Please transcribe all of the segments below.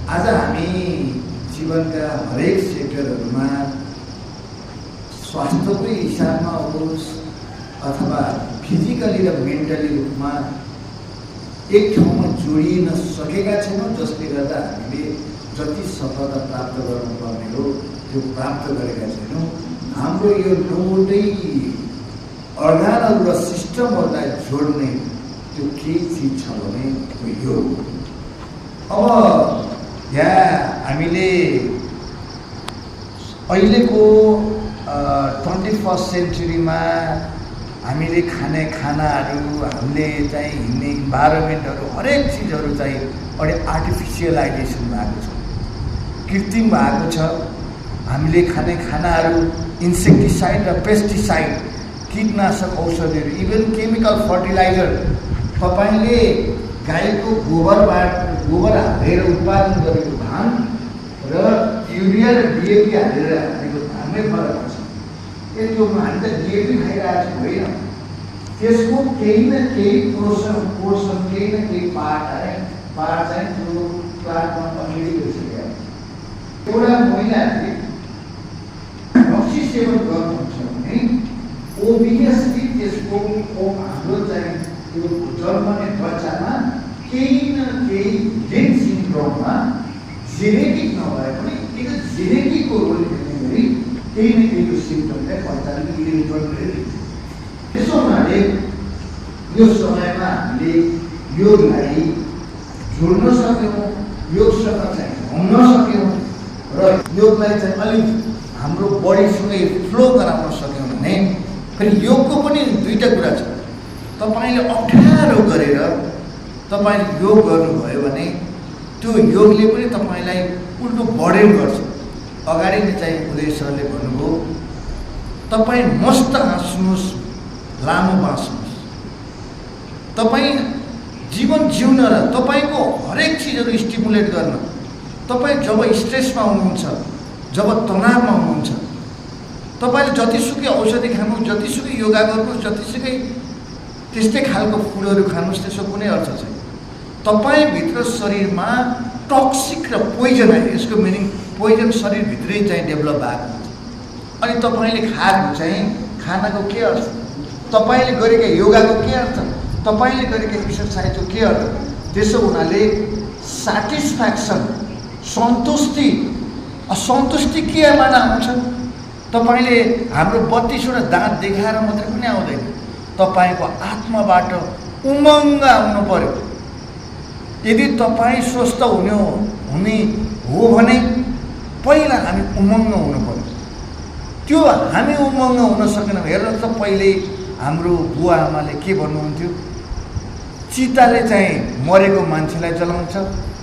आज हामी जीवनका हरेक सेक्टरहरूमा स्वास्थ्यकै हिसाबमा होस् अथवा फिजिकली र मेन्टली रूपमा एक ठाउँमा जोडिन सकेका छैनौँ, जसले गर्दा हामीले जति सफलता प्राप्त गर्नुपर्ने हो त्यो प्राप्त गरेका छैनौँ। हाम्रो यो नौवटै अर्गानहरू र सिस्टमहरूलाई जोड्ने त्यो केही चिज छ भने त्यो योग। अब यहाँ हामीले अहिलेको 21st सेन्चुरीमा हामीले खाने खानाहरू, हामीले चाहिँ हिँड्ने इन्भाइरोमेन्टहरू, हरेक चिजहरू चाहिँ अलि आर्टिफिसियलाइजेसन भएको छ, कृत्रिम भएको छ। हामीले खाने खानाहरू इन्सेक्टिसाइड र पेस्टिसाइड, कीटनाशक औषधिहरू, इभन केमिकल फर्टिलाइजर, तपाईँले गाईको गोबर हालेर उत्पादन गरेको धान र युरिया र डिएपी हालेर हालेको धानमै फरक छ। त्यो हामी त डिएपी खाइरहेको छौँ होइन, त्यसको केही न केही पोर्सन केही न केही पार्ट चाहिँ त्यो प्लान्टमा अलरेडी गइसकेको छ। एउटा महिलाहरूले रक्सी सेवन गर्नुहुन्छ भने ओभियसली त्यसको हाम्रो चाहिँ त्यो जन्मने बच्चामा केही न केही जेन सिन्ड्रोममा जेनेटिक नभए पनि एक जेनेटिकको रोल खेल्ने गरी केही न केही यो सिम्टमलाई बच्चाले इन्डिभिजुअल गरेर त्यसो हुनाले यो समयमा हामीले योगलाई जोड्न सक्यौँ, योगसँग चाहिँ घुम्न सक्यौँ र योगलाई चाहिँ अलिक हाम्रो बडीसँगै फ्लो गराउन सक्यौँ भने फेरि योगको पनि दुईवटा कुरा छ। तपाईँले अप्ठ्यारो गरेर तपाईँले योग गर्नुभयो भने त्यो योगले पनि तपाईँलाई उल्टो बढेर गर्छ। अगाडि नै चाहिँ उदय सरले भन्नुभयो, तपाईँ मस्त हाँस्नुहोस्, लामो बाँच्नुहोस्। तपाईँ जीवन जिउन र तपाईँको हरेक चिजहरू स्टिमुलेट गर्न, तपाईँ जब स्ट्रेसमा हुनुहुन्छ, जब तनावमा हुनुहुन्छ, तपाईँले जतिसुकै औषधि खानुहोस्, जतिसुकै योगा गर्नुहोस्, जतिसुकै त्यस्तै खालको फुडहरू खानुहोस्, त्यसको कुनै अर्थ छैन। तपाईँभित्र शरीरमा टक्सिक र पोइजन आयो, यसको मिनिङ पोइजन शरीरभित्रै चाहिँ डेभलप भएको हुन्छ। अनि तपाईँले खाएको चाहिँ खानाको के अर्थ, तपाईँले गरेका योगाको के अर्थ, तपाईँले गरेका एक्सर्साइजको के अर्थ। त्यसो हुनाले सेटिस्फ्याक्सन, सन्तुष्टि, असन्तुष्टि केबाट आउँछ? तपाईँले हाम्रो 32वटा दाँत देखाएर मात्रै पनि आउँदैन, तपाईँको आत्माबाट उमङ्ग आउनु पर्यो। यदि तपाईँ स्वस्थ हुने हो भने पहिला हामी उमङ्ग हुनु पर्यो। त्यो हामी उमङ्ग हुन सकेनौँ। हेर्नुहोस् त, पहिले हाम्रो बुवा आमाले के भन्नुहुन्थ्यो, चिताले चाहिँ मरेको मान्छेलाई जलाउँछ,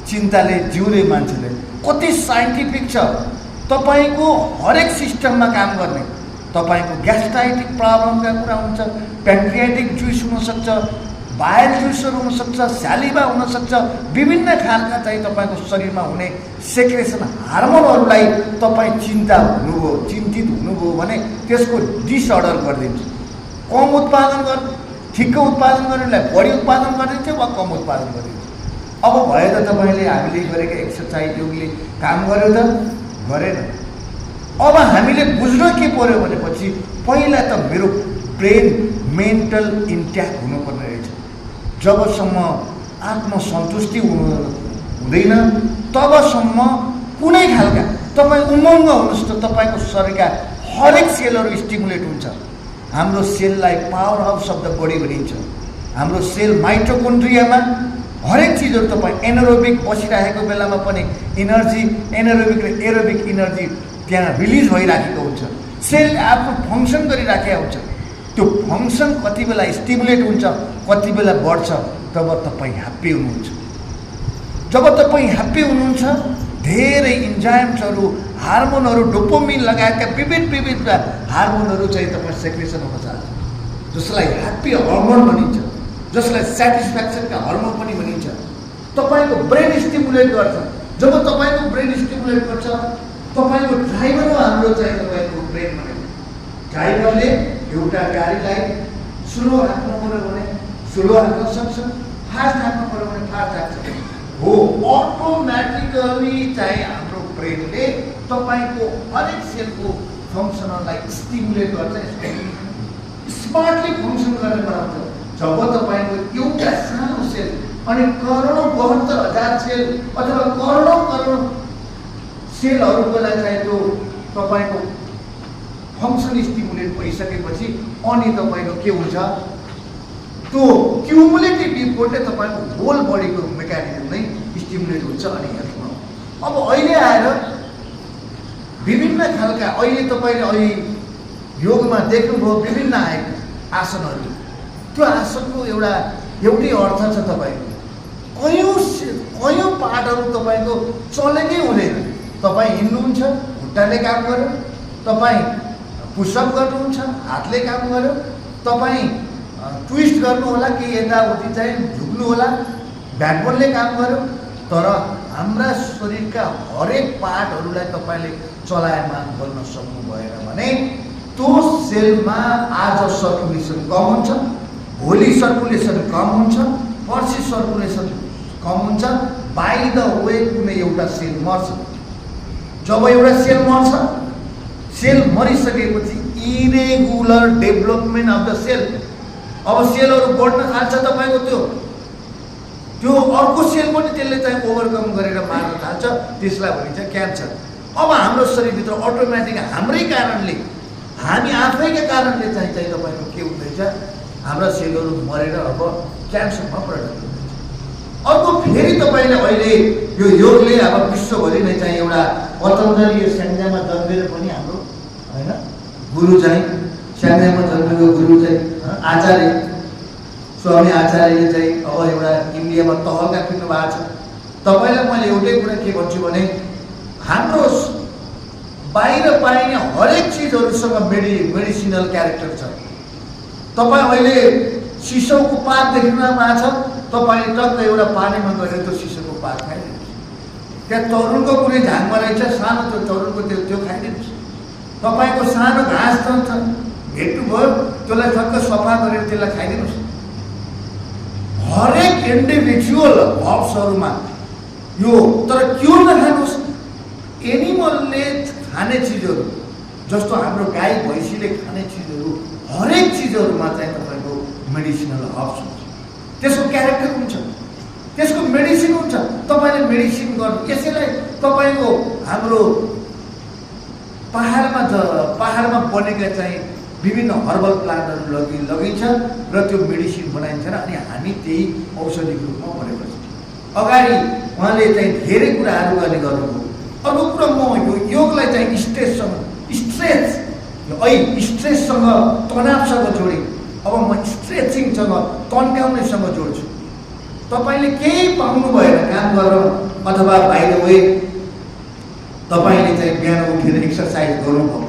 चिन्ताले जिउने मान्छेलाई। कति साइन्टिफिक छ। तपाईँको हरेक सिस्टममा काम गर्ने, तपाईँको ग्यास्ट्राइटिक प्रब्लमका कुरा हुन्छ, प्यान्क्रियाटिक जुइस हुनसक्छ, बायल जुइसहरू हुनसक्छ, स्यालिभा हुनसक्छ, विभिन्न खालका चाहिँ तपाईँको शरीरमा हुने सेक्रेसन हार्मोनहरूलाई तपाईँ चिन्तित हुनुभयो भने त्यसको डिसअर्डर गरिदिन्छ। कम उत्पादन गर्नु, ठिक्क उत्पादन गर्नेलाई बढी उत्पादन गरिदिन्छ वा कम उत्पादन गरिदिन्छ। अब भयो त तपाईँले हामीले गरेका एक्सर्साइज योगले काम गर्यो त गरेन। अब हामीले बुझ्न के पर्यो भनेपछि पहिला त मेरो ब्रेन मेन्टल इन्ट्याक्ट हुनुपर्ने रहेछ। जबसम्म आत्मसन्तुष्टि हुँदैन तबसम्म कुनै खालका तपाईँ उमङ्ग हुनुहोस् त तपाईँको शरीरका हरेक सेलहरू स्टिमुलेट हुन्छ। हाम्रो सेललाई power house of the body भनिन्छ। हाम्रो सेल माइटोकोन्ड्रियामा हरेक चिजहरू तपाईँ एनारोबिक बसिरहेको बेलामा पनि एनर्जी, एनारोबिक र एरोबिक एनर्जी त्यहाँ रिलिज भइराखेको हुन्छ। सेलले आफ्नो फङ्सन गरिराखेको हुन्छ। त्यो फङ्सन कति बेला स्टिमुलेट हुन्छ, कति बेला बढ्छ, तब तपाईँ ह्याप्पी हुनुहुन्छ। जब तपाईँ ह्याप्पी हुनुहुन्छ, धेरै इन्जाइम्सहरू, हार्मोनहरू, डोपामिन लगायतका विविध हार्मोनहरू चाहिँ तपाईँ सेक्रेसन हुन चाहन्छ, जसलाई ह्याप्पी हर्मोन भनिन्छ, जसलाई सेटिस्फ्याक्सनका हर्मोन पनि भनिन्छ। तपाईँको ब्रेन स्टिमुलेट गर्छ। जब तपाईँको ब्रेन स्टिमुलेट गर्छ, तपाईँको ड्राइभर हो हाम्रो चाहिँ तपाईँको ब्रेन भनेको। ड्राइभरले एउटा गाडीलाई स्लो हाक्नु पऱ्यो भने स्लो हाक्न सक्छ, फास्ट हाक्नु पऱ्यो भने फास्ट हाक्छ। हो अटोमेटिकली चाहिँ हाम्रो ब्रेनले तपाईँको हरेक सेलको फङ्सनलाई स्टिमुलेट गर्छ, स्मार्टली फङ्सन गरेर बनाउँछ। जब तपाईँको एउटा सानो सेल अनि करोडौँ 72,000 सेल अथवा करोडौँ सेलहरूको लागि चाहिँ त्यो तपाईँको फङ्सन स्टिमुलेट भइसकेपछि अनि तपाईँको के हुन्छ, त्यो क्युमुलेटिभ इफोर्टले तपाईँको होल बडीको मेकानिजम नै स्टिमुलेट हुन्छ अनि हेल्थमा। अब अहिले आएर विभिन्न खालका अहिले तपाईँले अहिले योगमा देख्नुभयो विभिन्न आएका आसनहरू, त्यो आसनको एउटै अर्थ छ तपाईँको कयौँ पार्टहरू तपाईँको चलेकै हुँदैन। तपाईँ हिँड्नुहुन्छ, खुट्टाले काम गर्यो, तपाईँ पुसअप गर्नुहुन्छ, हातले काम गर्यो, तपाईँ ट्विस्ट गर्नु होला कि यताउति चाहिँ झुक्नु होला, ब्याकबोनले काम गर्यो। तर हाम्रा शरीरका हरेक पार्टहरूलाई तपाईँले चलायमान गर्न सक्नु भएन भने त्यो सेलमा आज सर्कुलेसन कम हुन्छ, भोलि सर्कुलेसन कम हुन्छ, पर्सि सर्कुलेसन कम हुन्छ, बाई द वे कुनै एउटा सेल मर्छ। जब एउटा सेल मर्छ, सेल मरिसकेपछि irregular development of the cell, अब सेलहरू बढ्न थाल्छ तपाईँको, त्यो अर्को सेल पनि त्यसले चाहिँ ओभरकम गरेर मार्न थाल्छ, त्यसलाई भनिन्छ क्यान्सर। अब हाम्रो शरीरभित्र अटोमेटिक हाम्रै कारणले, हामी आफैका कारणले चाहिँ तपाईँको के हुँदैछ, हाम्रा सेलहरू मरेर अब क्यान्सरमा परिणत हुँदैछ। अर्को फेरि तपाईँले अहिले यो योगले अब विश्वभरि नै चाहिँ एउटा पतञ्जलि यो स्याङ्जामा जन्मेर पनि हाम्रो होइन गुरु चाहिँ स्याङ्जामा जन्मेको गुरु चाहिँ आचार्य स्वामी आचार्यले चाहिँ अब एउटा इन्डियामा तहल्का फिर्नु भएको छ। तपाईँलाई मैले एउटै कुरा के भन्छु भने हाम्रो बाहिर पाइने हरेक चिजहरूसँग मेडिसिनल क्यारेक्टर छ। तपाईँ अहिले सिसौको पात देख्नु भएको छ, तपाईँले टक्क एउटा पानीमा गएर त्यो सिसौको पात खाइदिनुहोस्। त्यहाँ तरुलको कुनै झाङमा रहेछ, सानो त्यो तरुलको त्यो खाइदिनुहोस्। तपाईँको सानो घाँस छ भेट्नुभयो, त्यसलाई टक्क सफा गरेर त्यसलाई खाइदिनुहोस्। हरेक इन्डिभिजुअल हर्ब्सहरूमा यो, तर क्यों नखानुहोस्, एनिमलले खाने चिजहरू जस्तो हाम्रो गाई भैँसीले खाने चिजहरू हरेक चिजहरूमा चाहिँ तपाईँको मेडिसिनल हर्ब्स हुन्छ, त्यसको क्यारेक्टर हुन्छ, त्यसको मेडिसिन हुन्छ। तपाईँले मेडिसिन गर्नु, यसैलाई तपाईँको हाम्रो पहाडमा बनेका चाहिँ विभिन्न हर्बल प्लान्टहरू लगिन्छ र त्यो मेडिसिन बनाइन्छ अनि हामी त्यही औषधिको रूपमा बनेको छ। अगाडि उहाँले चाहिँ धेरै कुराहरू गर्ने गर्नुभयो। अर्को कुरा म यो योगलाई चाहिँ स्ट्रेससँग तनावसँग जोडेँ। अब म स्ट्रेचिङसँग तन्काउनेसँग जोड्छु। तपाईँले केही पाउनु भएन काम गरेर अथवा बाहिर वे तपाईँले चाहिँ बिहान उठेर एक्सर्साइज गर्नुभयो,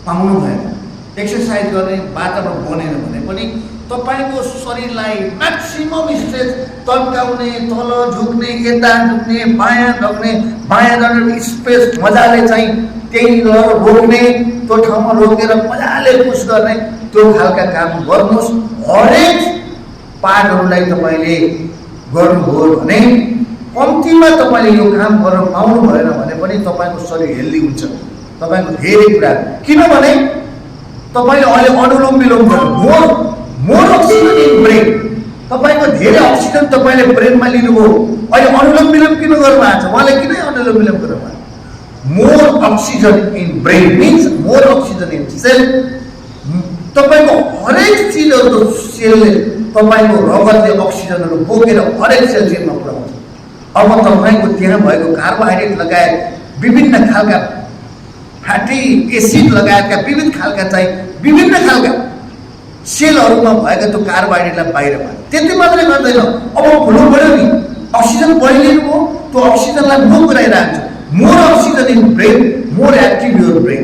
पाउनु भएन, एक्सर्साइज गर्ने वातावरण बनेन भने पनि तपाईँको शरीरलाई म्याक्सिमम स्ट्रेस तन्काउने, तल झुक्ने, यता झुक्ने, बायाँ झुक्ने, बायाँ झुक्ने स्पेस मजाले चाहिँ त्यही रोक्ने, त्यो ठाउँमा रोकेर मजाले पुस गर्ने, त्यो खालका काम गर्नुहोस्। हरेक पार्टहरूलाई तपाईँले गर्नुभयो भने कम्तीमा तपाईँले यो काम गर्न पाउनु भएन भने पनि तपाईँको शरीर हेल्दी हुन्छ। तपाईँको धेरै कुरा, किनभने तपाईँले अहिले अनुलोम विलोम गर्नु, मोर अक्सिजन इन ब्रेन, तपाईँको धेरै अक्सिजन तपाईँले ब्रेनमा लिनुभयो। अहिले अनुलोम विलोम किन गर्नुभएको छ, उहाँले किन अनुलोम विलोम गर्नुभएको? More oxygen in brain means more oxygen in cell. तपाईँको हरेक चिजहरूको सेलले तपाईँको रगतले अक्सिजनहरू बोकेर हरेक सेलमा पुऱ्याउँछ। अब तपाईँको त्यहाँ भएको कार्बोहाइड्रेट लगायत विभिन्न खालका फ्याटी एसिड लगायतका विविध खालका सेलहरूमा भएको त्यो कार्बोहाइड्रेटलाई बाहिर भयो। त्यति मात्रै गर्दैन, अब भुलो बढ्यो नि, अक्सिजन बढिदिनु भयो, त्यो अक्सिजनलाई मुभ गराइरहन्छ। More oxygen in brain, more active your brain.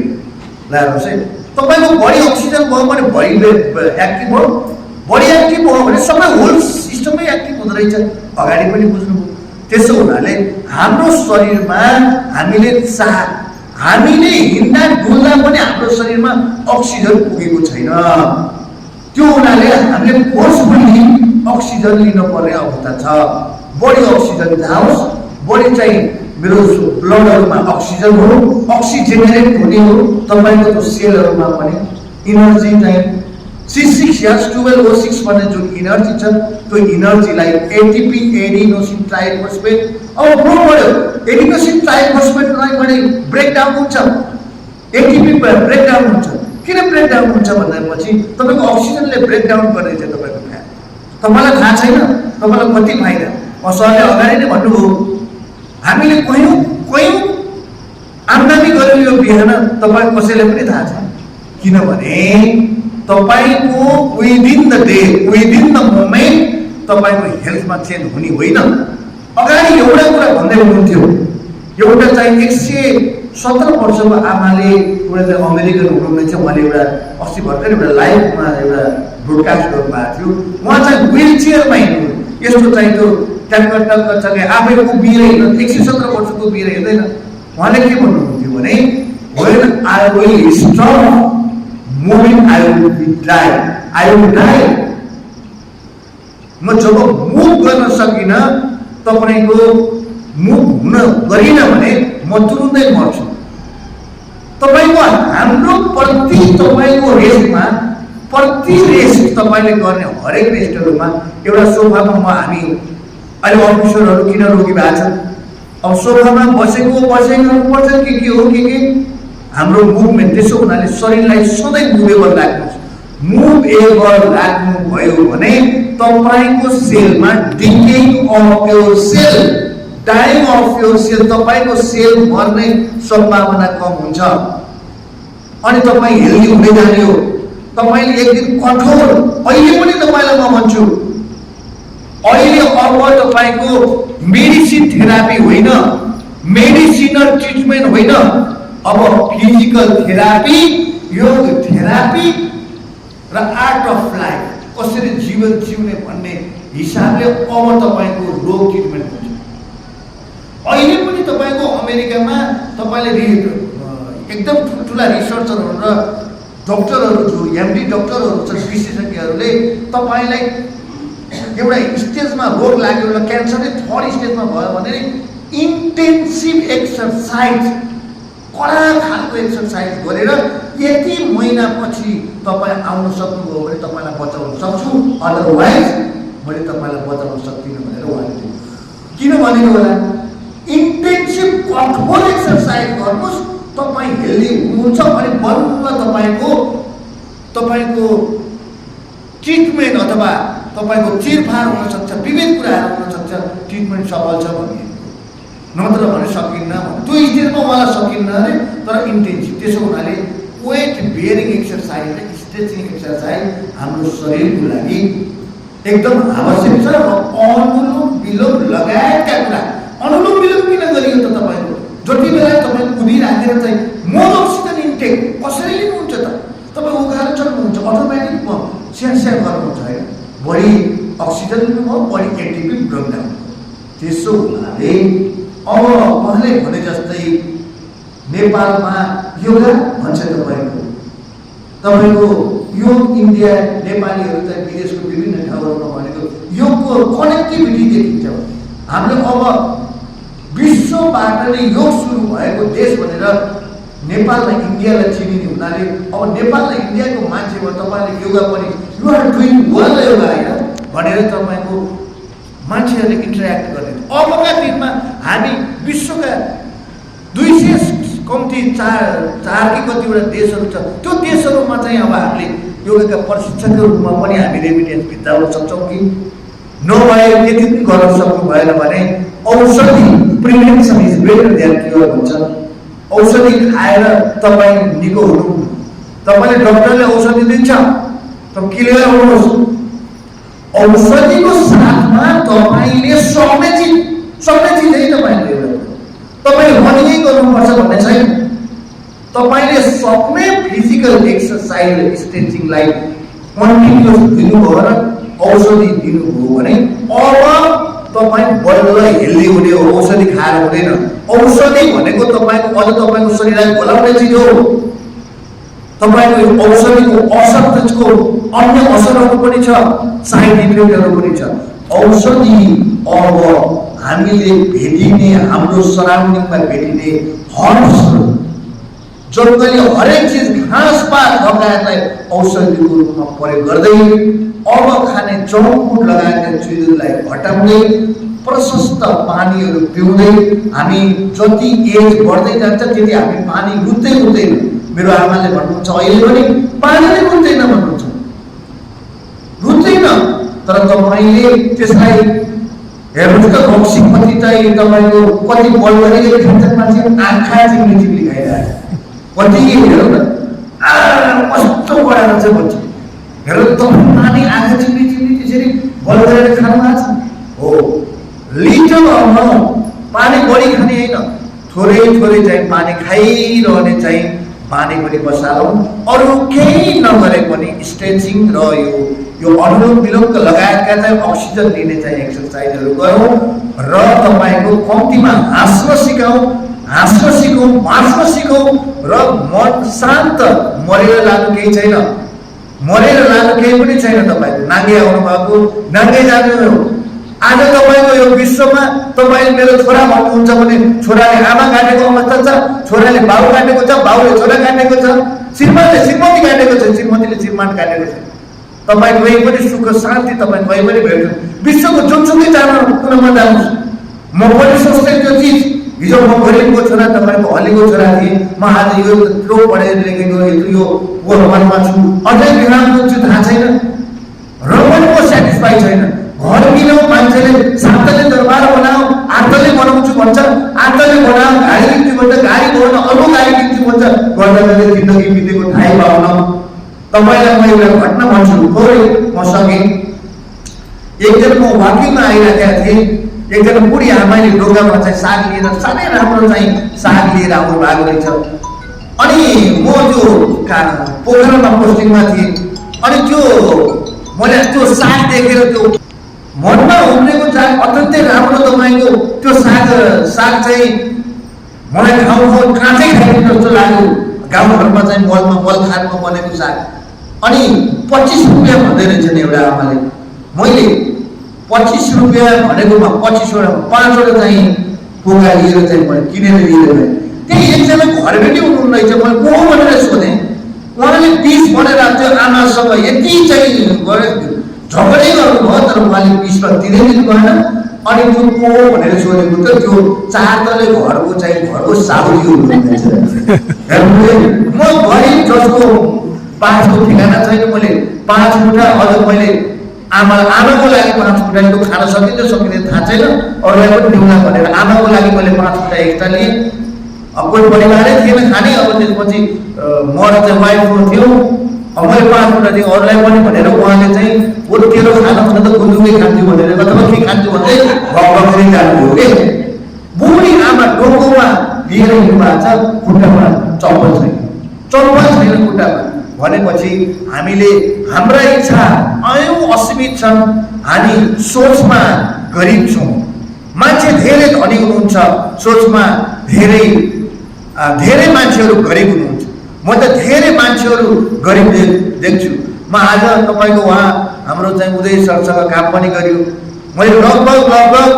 लानुहोस् है, तपाईँको बढी अक्सिजन भयो भने बढी एक्टिभ हो, बढी एक्टिभ भयो भने सबै होल सिस्टमै एक्टिभ हुँदो रहेछ। अगाडि पनि बुझ्नुभयो। त्यसो हुनाले हाम्रो शरीरमा हामीले हिँड्दा डुल्दा पनि हाम्रो शरीरमा अक्सिजन पुगेको छैन। त्यो हुनाले हामीले फोर्सफुल्ली अक्सिजन लिनुपर्ने अवस्था छ। बढी अक्सिजन जाओस्, बढी चाहिँ मेरो ब्लडहरूमा अक्सिजन हो, अक्सिजेनेट हुने हो, तपाईँको त्यो सेलहरूमा पनि इनर्जी चाहिँ C6H12O6 भन्ने जुन इनर्जी छ त्यो इनर्जीलाई एटिपी एडिनोसिन ट्राइफोस्फेट अब ग्रो गर्यो, एडिनोसिन ट्राइफोस्फेटलाई पनि ब्रेकडाउन हुन्छ, एटिपी ब्रेकडाउन हुन्छ। किन ब्रेकडाउन हुन्छ भनेपछि तपाईँको अक्सिजनले ब्रेकडाउन गर्ने चाहिँ तपाईँको फ्याट। तपाईँलाई थाहा छैन तपाईँलाई कति फाइदा। सरले अगाडि नै भन्नुभयो हामीले कयौँ आम्दानी गर्यो यो बिहान, तपाईँ कसैले पनि थाहा छैन। किनभने तपाईको within the day, within the moment तपाईको हेल्थमा चेन्ज हुने होइन। अगाडि एउटा कुरा भन्दै हुनुहुन्थ्यो, एउटा चाहिँ 117 वर्षको आमाले एउटा चाहिँ अमेरिकन हुनुहुने चाहिँ उहाँले एउटा अस्ति भर्खर एउटा लाइभमा एउटा ब्रोडकास्ट गर्नुभएको थियो। उहाँ चाहिँ व्हिल चेयरमा हिँड्नु, यस्तो चाहिँ त्यो टक्क चाहिँ आफै उभिएर हिँड्नु, 117 वर्षको उभिएर हिँड्दैन। उहाँले के भन्नुहुन्थ्यो भने when I will stop moving I will be die, I will die। म जब मुभ गर्न सकिन, तपाईको मुभ हुन गरिन भने म तुरुन्तै मर्छु। तपाईको हाम्रो तपाईको रेस्टमा, प्रति रेस्ट तपाईले गर्ने हरेक रेस्टहरूमा एउटा सोफामा हामी अहिले अफिसरहरू किन रोगी भएको छ, अब सोफामा बसेको गर्नुपर्छ के हो के हाम्रो मुभमेन्ट। त्यसो हुनाले शरीरलाई सधैँ मुभेबल राख्नुहोस्। मुभेबल राख्नु भयो भने तपाईको सेलमा decaying of your cell, dying of your cell, तपाईको सेल मर्ने सम्भावना कम हुन्छ अनि तपाईँ हेल्दी हुँदै जाने हो। तपाईले एक दिन कठोर, अहिले पनि तपाईलाई म भन्छु, अहिले अब तपाईको मेडिसिन थेरापी होइन, मेडिसिनल ट्रिटमेन्ट होइन, अब फिजिकल थेरापी, योग थेरापी र आर्ट अफ लाइफ, कसरी जीवन जिउने भन्ने हिसाबले अब तपाईको रोग ट्रिटमेन्ट हुन्छ। अहिले पनि तपाईको अमेरिकामा तपाईले एकदम ठुल्ठुला रिसर्चरहरू र डक्टरहरू जो एमडी डक्टरहरू छन्, विशेषज्ञहरूले तपाईलाई एउटा स्टेजमा रोग लाग्यो, एउटा क्यान्सरै थर्ड स्टेजमा भयो भने इन्टेन्सिभ एक्सर्साइज, कडा खालको एक्सर्साइज गरेर यति महिनापछि तपाईँ आउन सक्नुभयो भने तपाईँलाई बचाउन सक्छु, अदरवाइज मैले तपाईँलाई बचाउन सक्दिनँ भनेर उहाँले किन भनेको होला। इन्टेन्सिभ कठोर एक्सर्साइज गर्नुहोस्, तपाईँ हेल्दी हुनुहुन्छ अनि बल्ल तपाईँको ट्रिटमेन्ट अथवा तपाईँको चिरफार हुन सक्छ, विविध कुराहरू हुन सक्छ, ट्रिटमेन्ट सफल छ भन्ने। नत्र भने सकिन्न, त्यो स्टेजमा उहाँलाई सकिन्न अरे, तर इन्टेन्सिभ। त्यसो हुनाले वेट बेयरिङ एक्सर्साइज र स्ट्रेचिङ एक्सर्साइज हाम्रो शरीरको लागि एकदम आवश्यक छ। र अनुलोम विलोम लगायतका कुरा, अनुलोम विलोम किन गरियो त तपाईँको? जति बेला तपाईँ कुदिराखेर चाहिँ मोर अक्सिजन इन्टेक कसरी लिनुहुन्छ त? तपाईँ उकालो चढ्नुहुन्छ, अटोमेटिक स्याहार गर्नुहुन्छ होइन, बढी अक्सिजन लिनुभयो, बढी एटिपी ब्रेकडाउन। त्यसो हुनाले अब उहाँले भने जस्तै नेपालमा योगा भन्छ तपाईँको योग इन्डिया, नेपालीहरू चाहिँ विदेशको विभिन्न ठाउँहरूमा भनेको योगको कनेक्टिभिटी देखिन्छ। हामीले अब विश्वबाट नै योग सुरु भएको देश भनेर नेपाललाई इन्डियालाई चिनिने हुनाले अब नेपाललाई इन्डियाको मान्छेमा तपाईँले योगा पनि युआर डुइङ वेल योगा होइन भनेर तपाईँको मान्छेहरूले इन्टरेक्ट गर्ने। अबका दिनमा हामी विश्वका 200 कम्ती चार कि कतिवटा देशहरू छ, त्यो देशहरूमा चाहिँ अब हामीले योगाका प्रशिक्षकको रूपमा पनि हामी रेमिटेन्स भित्राउन सक्छौँ कि नभए यति पनि गर्न सक्नु भएन भने औषधि, prevention is better than cure भन्छ। औषधि खाएर तपाईँ निको हुनु, तपाईँले डक्टरले औषधि दिन्छ, तपाईँ क्लियर हुनुहोस्। औषधिको साथमा तपाईँले सक्ने चिज है तपाईँले रनिङै गर्नुपर्छ भन्ने छैन। तपाईँले सक्ने फिजिकल एक्सर्साइज स्ट्रेचिङलाई कन्टिन्युस दिनुभयो र औषधि दिनुभयो भने अब तपाईँ बल्ल हेल्दी हुने हो, औषधि खाएर हुँदैन। औषधि भनेको तपाईँको अझ तपाईँको शरीरलाई बोलाउने चिज हो। तपाईँको औषधिको असर त्यसको अन्य असरहरू पनि छ, साइड इफेक्टहरू पनि छ। औषधि अब हामीले भेटिने हाम्रो सराउन्डिङमा भेटिने हर्ब्सहरू जङ्गली हरेक चिज घाँसपात लगायतलाई औषधिको रूपमा प्रयोग गर्दै अब खाने चौकुट लगाएका चिजहरूलाई हटाउँदै प्रशस्त पानीहरू पिउँदै हामी जति एज बढ्दै जान्छ त्यति हामी पानी रुच्दै मेरो आमाले भन्नुहुन्छ अहिले पनि पानी नै रुच्दैन भन्नुहुन्छ, रुच्दैन। तर तपाईँले त्यसलाई हेर्नुहोस् त रक्सी कति चाहिँ तपाईँको कति बलगरीले खान्छ मान्छे, आँखा चिम्ली खाइरहेको कति हेरौँ न कस्तो बढाएर चाहिँ भन्छ हेर तपाईँ पानी आँखा चिम्ली त्यसरी बलगरेर खानु भएको छ हो। लिटल अमाउन्ट पानी बढी खाने होइन, थोरै चाहिँ पानी खाइरहने चाहिँ बानी पनि बसालौँ। अरू केही नगरे पनि स्ट्रेचिङ र यो अनुलोम विलोम लगायतका चाहिँ अक्सिजन लिने चाहिँ एक्सर्साइजहरू गरौँ र तपाईँको कम्तीमा हाँस्न सिकौँ, बाँच्न सिकौँ र मन शान्त। मरेर लानु केही छैन, मरेर लानु केही पनि छैन। तपाईँको नाङ्गे आउनु भएको, नाङ्गे जानु हो। आज तपाईँको यो विश्वमा तपाईँले मेरो छोरा भन्नुहुन्छ भने छोराले आमा काटेको अवस्था छ, छोराले बाउ काटेको छ, बाउले छोरा काटेको छ, श्रीमानले श्रीमती काटेको छ, श्रीमतीले श्रीमान काटेको छ। तपाईँ कहीँ पनि सुख शान्ति तपाईँ कहीँ पनि भेट्नु। विश्वको जुनसुकै कुनामा जानुहोस्, म पनि सोच्थेँ त्यो चिज। हिजो म गरिबको छोरा, तपाईँको हलीको छोरा थिएँ, म आज यो यत्रो पढेर लेखेको यो वनमा छु, अझै बिहानको छु थाहा छैन र पनि म सेटिस्फाई छैन। घर किनौँ, मान्छेले सातले दरबार बनाऊ, आठले बनाउँछु भन्छ, आठले बनाऊ, गाडी किन्छु भन्छ, गाडी बनाउन अर्को गाडी किन्छु भन्छ, गर्दा गर्दै जिन्दगी बितेको थाहै पाउन। तपाईँलाई म एउटा घटना भन्छु, थोरै म सकेँ। एकजना म वाकिङमा आइरहेका थिएँ, एकजना बुढी आमाले ढोकामा चाहिँ साग लिएर, साह्रै राम्रो चाहिँ साग लिएर आउनु भएको रहेछ। अनि म त्यो पोखरामा पोस्टिङमा थिएँ। अनि त्यो मैले त्यो साग देखेर त्यो मनमा उम्रेको साग अत्यन्तै राम्रो तपाईँको त्यो साग चाहिँ मलाई ठाउँ काँचै खाने जस्तो लाग्यो। गाउँघरमा चाहिँ मलखानमा बनेको साग। अनि 25 रुपियाँ भन्दै रहेछ नि एउटा आमाले। मैले 25 रुपियाँ भनेकोमा 25वटा 5वटा चाहिँ पोका लिएर चाहिँ मैले किनेर लिएर गएँ। त्यही एकजना घरबेटी हुनुहुन्न रहेछ, मैले को भनेर सोधेँ। उहाँले 20 भनेर त्यो आमासँग यति चाहिँ झगडै गर्नुभयो, तर उहाँले 20 तिरै दिनु भएन। अनि त्यो को भनेर सोधेको त त्यो 4 तले घरको साउली हुनुहुँदैछ। म गरिब जसको 5को ठेगाना छैन, मैले 5 मुठा अझ मैले आमाको लागि 5 मुठा त्यो खान सकिन्छ सकिँदैन थाहा छैन, अरूलाई पनि दिउँला भनेर आमाको लागि मैले 5 मुठा एक्स्ट्रा लिएँ। अब कोही परिवारै थिएन खाने, अब त्यसपछि म र चाहिँ वाइफको थियो। अब मैले 5 मुठा दिएँ अरूलाई पनि भनेर उहाँले चाहिँ बरु तेरो खानु भने त गुन्द्रुकै खान्छु भनेर अथवा के खान्छु भन्दै भगभगरी जानुभयो के। बुढी आमा डोकोमा लिएर हिँड्नु भएको छ, खुट्टामा चप्पल छैन खुट्टामा। भनेपछि हामीले हाम्रा इच्छा अयौँ असीमित छन्, हामी सोचमा गरिब छौँ। मान्छे धेरै धनी हुनुहुन्छ, सोचमा धेरै मान्छेहरू गरिब हुनुहुन्छ। म त धेरै मान्छेहरू गरिब देख्छु। म आज तपाईँको उहाँ हाम्रो चाहिँ उदय सरसँग काम पनि गर्यो। मैले लगभग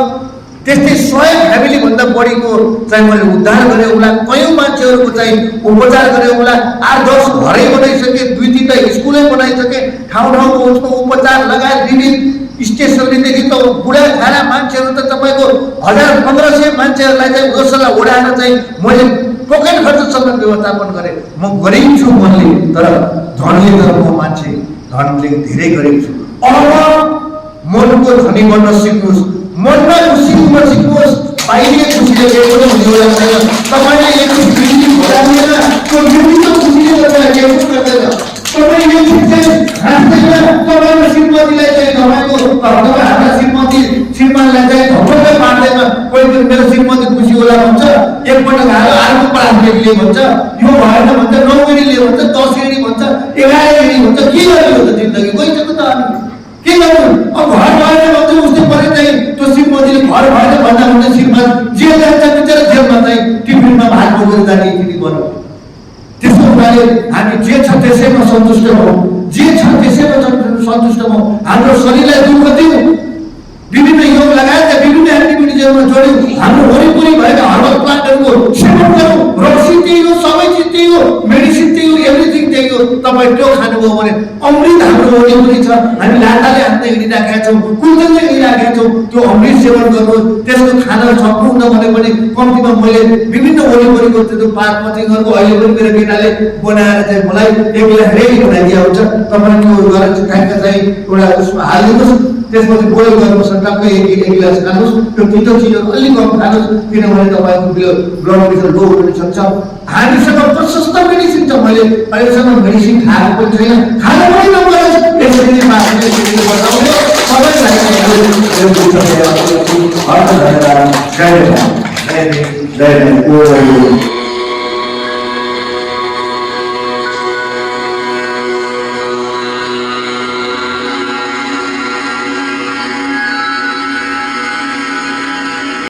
त्यस्तै 100 फ्यामिलीभन्दा बढीको चाहिँ मैले उद्धार गरेँ होला, कयौँ मान्छेहरूको चाहिँ उपचार गरेँ होला। 8-10 घरै बनाइसकेँ, 2-3टा स्कुलै बनाइसकेँ, ठाउँमा उसको उपचार लगायत विभिन्न स्टेसनदेखि त बुढाखाना मान्छेहरू त तपाईँको 1000-1500 मान्छेहरूलाई चाहिँ गोसला उडाएर चाहिँ मैले टोकन खर्चसम्म व्यवस्थापन गरेँ। म गरिब छु मनले, तर धनले त म मान्छे धनले धेरै गरिब छु। अब मनको धनी बन्न सिक्नुहोस्, मनमा खुसी हुन सिक्नुहोस्। बाहिरी खुसीले केही पनि हुने छैन। तपाईँले एक खुसी घटाउँदैन, त्यो निमित्त खुसीले गर्दा केही पनि गर्दैन। तपाईँ यो चाहिँ हाँस्दैन, तपाईँको श्रीमतीलाई चाहिँ तपाईँको हाम्रा श्रीमानलाई चाहिँ धक्कै पार्दैन। कोही दिन मेरो श्रीमती खुसी होला भन्छ, एकपल्ट खाएर अर्को पार्टीले भन्छ, यो भएन भन्छ, 9 एडी भन्छ, 10 एडी भन्छ, 11 एडी भन्छ। के गर्ने हो त जिन्दगी गइसक्यो त हामी के गर्नु। अब घर भएन भन्छ उस्तै परे चाहिँ त्यो श्रीमतीले घर भएन भन्दा भन्दा श्रीमान जे जान्छ बिचरा जेलमा चाहिँ टिफिनमा भात बोकेर जाने स्थिति बन्यो। त्यसको हुनाले हामी जे छ त्यसैमा सन्तुष्ट हौँ, जे छ त्यसैमा सन्तुष्ट हौँ। हाम्रो शरीरलाई दुःख दिउँ, जीवनमा जोड्यौँ, हाम्रो वरिपरि भएका हर्बल प्लान्टहरूको सेवन गरौँ। रक्सी त्यही हो, सबै चिज त्यही हो, मेडिसिन त्यही हो, एभ्रिथिङ त्यही हो। तपाईँ त्यो खानुभयो भने अमृत हाम्रो वरिपरि छ, हामी लाटाले हान्दै हिँडिराखेका छौँ, कुल्दै हिँडिराखेका छौँ। त्यो अमृत सेवन गर्नुहोस्। त्यसको खान सक्नुहुन्न भने पनि कम्तीमा मैले विभिन्न वरिपरिको त्यो पार्कपतिहरूको अहिले पनि मेरो केटाले बनाएर चाहिँ मलाई एक गिलास रेडी बनाइदिया हुन्छ। तपाईँ त्यो गरेर खाएका चाहिँ एउटा उसमा हालिदिनुहोस्, त्यसपछि बोइल गर्नुहोस्, टक्कै एक गिलास खानुहोस्। त्यो तितो चिजहरू अलिक कम खानुहोस्, किनभने तपाईँको ब्लड प्रेसर लो हुन सक्छ। हामीसँग प्रशस्त मेडिसिन छ, मैले अहिलेसम्म मेडिसिन खाएको पनि छैन, खानु पनि नपरोस्। यसरी मान्छेले बताउने सबैलाई